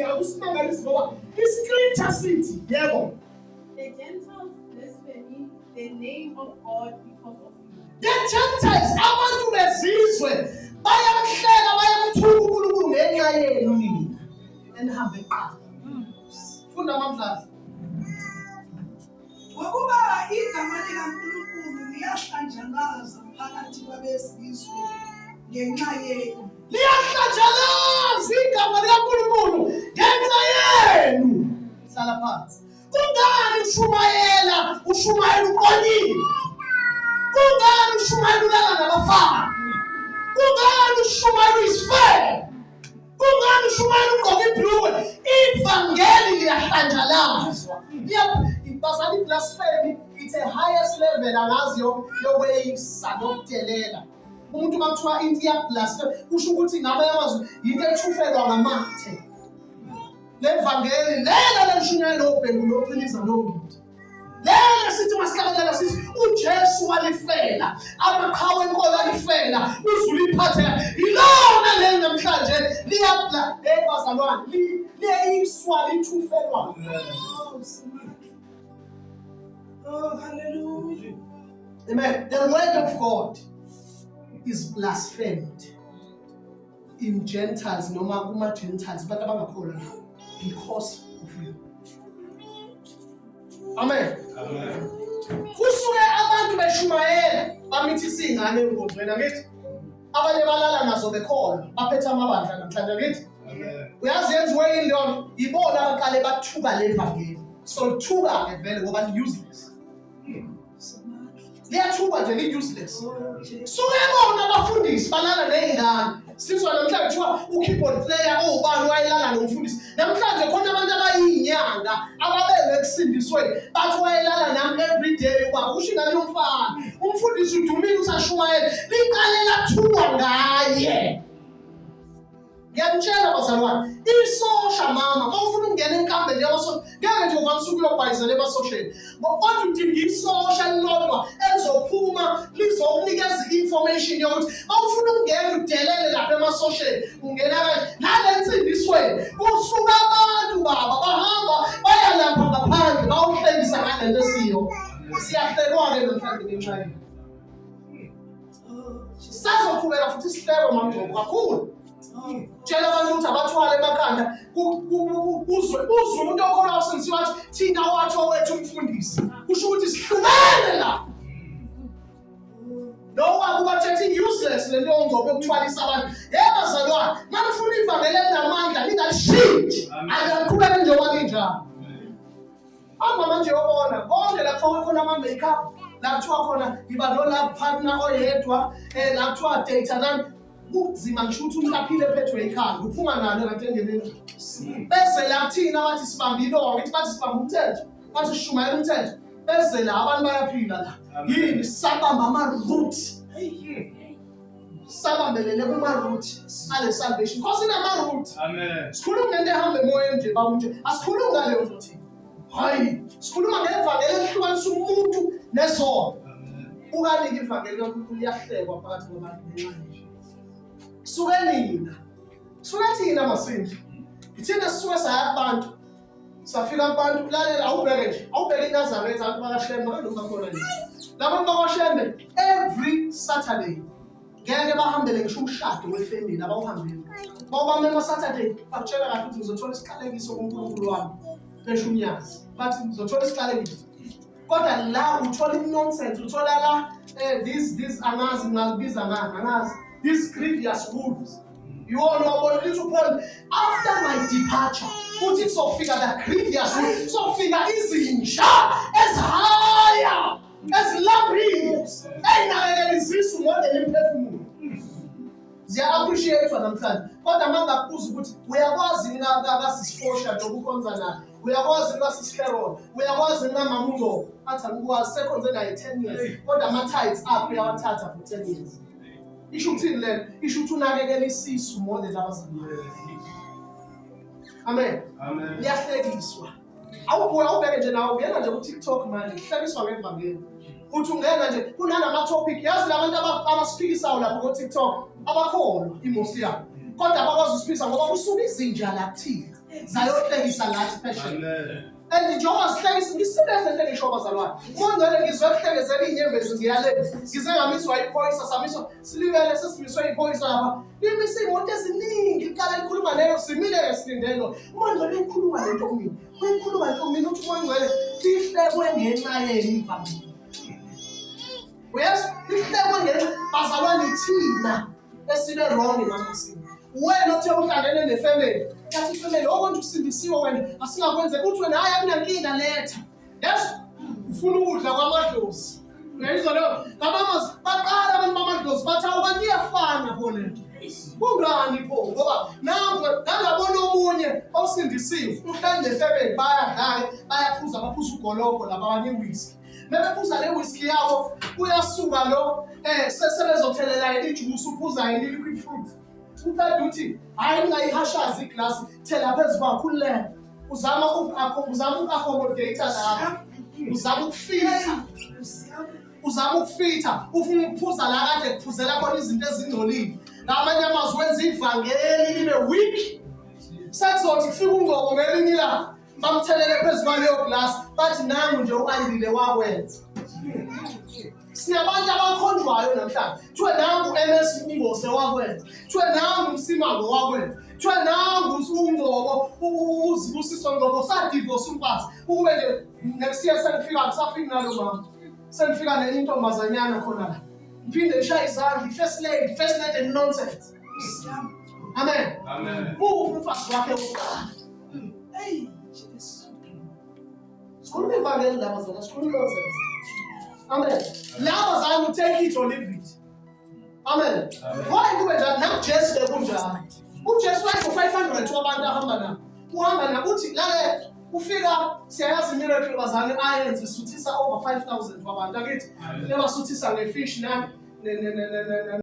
Vangeli akusimangalisi ngoba iscripture sithi yebo. The Gentiles blaspheme the name of God because of you. The Gentiles, abantu bezizwe bayamhleka bayamthuka uNkulunkulu ngenxa yenu nina enihambe kuqala. Funda mamdladla. Ngokuba igama likaNkulunkulu liyahlanjalaza phakathi kwabezizwe ngenxa yenu. Liyahlanjalaza igama likaNkulunkulu ngenxa yenu. Hlala phansi. Kungani ushumayela ushumayela uqonyiwe? Kungani ushumayela ulala nabafana? Kungani ushumayela uyisifebe? Kungani ushumayela ugqoke ibhlukwe? Ivangeli liyahlanjalazwa. Bazali blasphemy it's a highest level angazi yokweyisa nokudelela. Umuntu uma kuthiwa into iyablasphemy kusho ukuthi ngamanye amazwi yinto ethufelwa ngamathe. Levangeli lela lelishunyayelwa obhengu loqiniza nongidi. Lele sithi masihlabelela sithi uJesu walifela, amaqhawe enkolo alifela, uzulu iphatheka. Yilona leli namhlanje liyabla hey bazalwane, liyeyiswa lithufelwa. Oh, hallelujah. Amen. The word of God is blasphemed in Gentiles noma kuma Gentiles abantu abangakholwa nabo because of you. Amen. Amen. Kusuke abantu beshumayela bamithisa izingane enkonzweni angithi abanye balala nazo bekholwa baphethe amabandla namhlanje angithi uyazi yenziwe yini leyo nto yibona abaqale bathuka le vangeli so lithuka-ke vele ngoba li-useless liyathuka nje li-useless suke bona abafundisi balala ney'ngane sizwa namhlanje kuthiwa u-keyboard player owubani wayelala nomfundisi namhlanje khona abantu abayinyanga ababelwe ekusindisweni bathi wayelala nami every day ubaba usho ingane yomfana umfundisi udumile usashumayela liqale lathukwa ngaye Ngiyakutshela bazalwane, isosha mama, uma ufuna ukungena enkambeni yamasosha, ngeke nje uvamise ukuyobhayizela emasosheni. Kodwa udinga isosha elilodwa elizophuma lizokunikeza i-information yokuthi uma ufuna ukungena udelele lapha emasosheni, ungena kanje. Nale nsindisweni kusuka abantu baba bahamba baya lapha ngaphandle bawuhlekisa ngale nto esiyo. Siyahlekwa-ke namhlanje ngenxa yenu. Sazoqhubeka futhi isihleko mamngcobo kakhulu. Tshela abantu ukuthi abathwale emakhanda uzwe uzwe umuntu okholwa usindisiwe athi thina wathi owethu umfundisi. Kusho ukuthi sihlukene la. Lo wakuba thethe useless lento yongcobo yokuthwalisa abantu. Yebo bazalwane, manifuna ivangeli elinamandla ningalishintshi. Akaqhubeke njengoba linjalo. Hamba manje uyobona konke la kufakwe khona ama-makeup la kuthiwa khona yiba no-love partner oyedwa um la kuthiwa data nani kunzima ngisho ukuthi umuntu aphile ephethwe ikhanda uphuma nalo kanti engeneni bese la kuthina bathi sibambe ilongo ngithi bathi sibambe umthetho bathi sishumayela umthetho beze la abantu bayaphila la yini sabamba ama-root sabambelele kuma-root ale salvation because inama-root sikhuluma ngento ehamba emoyeni nje baba nje asikhulumi ngaleyo nto thina Hayi, sikhuluma ngevangeli elihlukanisa umuntu nesono. Bukani-ke ivangeli kaNkulunkulu liyahlekwa phakathi kwabantu ngenxa nje. Suke nina. Suke thina masindle. Ithina sisuke saya kubantu. Safika kubantu lalela awubheke nje. Awubheke iNazaretha abantu bakaShembe kanti bakhona nje. Labantu bakwaShembe every Saturday ngeke bahambele ngisho umshado wefamily abawuhambeli bawubamema Saturday bakutshela kahle ukuthi ngizothola isiqalekiso kuNkulunkulu wami besho unyazi bathi ngizothola isiqalekiso kodwa la uthola i-nonsense uthola la eh, these angazi ngalibiza ngani angazi these grievous wolves iwona wabona lithi uPaul after my departure uthi kuzofika the grievous wolves kuzofika izinja ezihaya ezilambile eyinakekela izisu more than imiphefumulo ziya-appreciate-wa namhlanje kodwa uma ngakubuza ukuthi uyakwazi yini kasisifosha njengoba ukhonza naye uyakwazi yini kasisiheron uyakwazi yini kamama ungcobo athi angikwazi sekhonze naye 10 years kodwa ama-tights akho uyawathatha for 10 years isho ukuthini lento isho ukuthi unakekela isisu more than abazalwane amen liyahlekiswa Awubuye awubheke nje nawe ungena nje ku-TikTok manje kuhlekiswa ngevangeli. Uthi ungena nje kunalama topic yazi labantu abasiphikisayo lapho ko-TikTok abakholwa imost yabo. Kodwa abakwazi ukusiphikisa ngoba kusuka izinja la kuthina. Zayohlekisa ngathi phesheya. And njengoba sihlekisa ngisebenze nje ngisho bazalwane. Uma ngcwele ngizwe kuhlekezela iy'nyembezi ngiyale. Ngize ngamiswa iphoyisa samiswa silibele sesimiswe iphoyisa lapha. Limise iy'moto eziningi liqala likhuluma leyo simile-ke silindelo. Uma ngcwele uyikhuluma lento kumina. Uyikhuluma lento kumina uthi uma ngcwele lihlekwe ngenxa yenu ivangeli. Uyezwa? Lihlekwe ngenxa bazalwane thina esibe wrong ngamasiko. Wena othe uhlangene nefamily, yathi ifamily okonje usindisiwe wena asingakwenzeka uthi wena hayi akunankinga letha. Yes? Ufuna ukudla kwamadlozi. Uyayizwa leyo? Ngabamazi baqala abantu bamadlozi bathi awu kanti iyafana pho lento. Kungani pho? Ngoba nangu ngangabona omunye osindisiwe uhleli nefamily bayadla-ke bayaphuza baphuza ugolobho laba abanye whisky. Bebephuza le whisky yabo uyasuka lo sebezothelela yena ijuice uphuza yena i-liquid fruit. Uqeda uthi hayi ningayihashazi iglasi thela phezu kwakho khululeka. Uzama uzama uku-accommodate lapho. Uzama ukufitha. Uzama ukufitha ufuna ukuphuza la kade kuphuzela khona izinto ezingcolile. Ngamanye amazwi wenza ivangeli libe weak. Sekuzothi kufika uNgcobo ngelinye ilanga bamthelele phezu kwaleyo glass bathi nangu nje u-Andile wakwenza. Sinabantu abakhonjwayo namhlanje. Kuthiwe nangu MS Mpungose wakwenza. Kuthiwe nangu Msimango wakwenza. Kuthiwe nangu uNgcobo uZibusiso Ngcobo sadivorce umfazi. Ukube nje next year sengifika ngisafiki nalo mama. Sengifika nenye intombazanyana khona la. Ngiphinde ngishaye izandla first lady and nonsense. Amen. Amen. Uphi umfazi wakhe wokuqala? Hey, Jesu. Sikhuluma ivangeli laba zona, sikhuluma nonsense. Amen. Laba zami take it or leave it. Amen. Why kube njalo? NakuJesu bekunjalo. UJesu wayengu-500 wabantu ahamba nabo. Uhamba nabo uthi lale ufika siyayazi miracle bazali ayenze suthisa over 5000 wabantu akithi. Ebasuthisa ngefish nani ne ne ne ne ne